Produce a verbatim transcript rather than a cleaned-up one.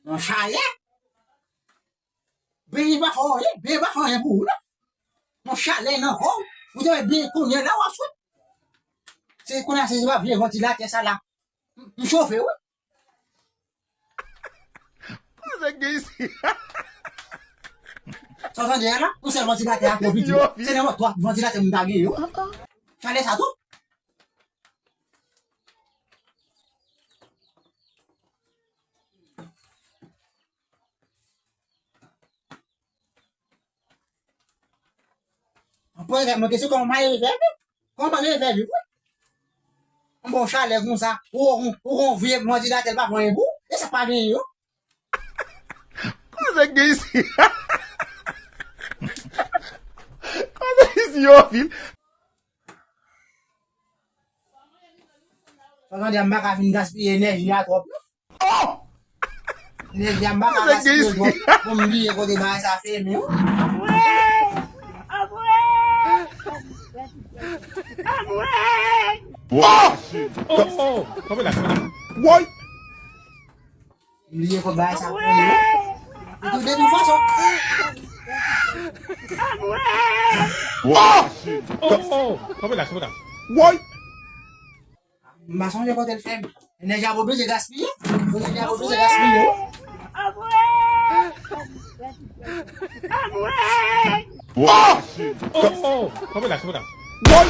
Yon chalè. Benyen pa fè anyen, benyen pa fè anyen pou ou, non. Yon chalè nan kò w. Ou te wè benyen kounye a la w ap sot. Se kounye a se pa vye vantilatè sa la. M, m chofe, wi. Sa w tande a la? Yon sèl vantilatè a twò piti. Se nenpòt twa vantilatè m ta genyen, wi. Chalè sa tou. Anpwen, mwen kesyon kòman malere fè viv? Kòman malere fè viv, wi? Yon bon chalè konsa, ou, ou, ou gon vye vantilatè l pa fè anyen pou ou, e sa pa genyen yo. Kote k gen isi? Kote isi yo, vil? Sa vle di m pa ka fin gaspiye enèji a twòp, non. Oh! Enèji a m pa ka gaspiye l twòp. Bon, m bliye kote bagay sa fèmen, wi. Oh! Oh, oh, oh. Kanpe la, kanpe la. Woy! M bliye kote bagay sa fèmen, wi. E tou de tout fason. Oh! Oh, oh. Kanpe la, kanpe la. Woy! M pa sonje kote l fèmen. Enèji a oblije gaspiye. Enèji a oblije gaspiye. Oh! Oh! Kanpe la, kanpe la. Woy!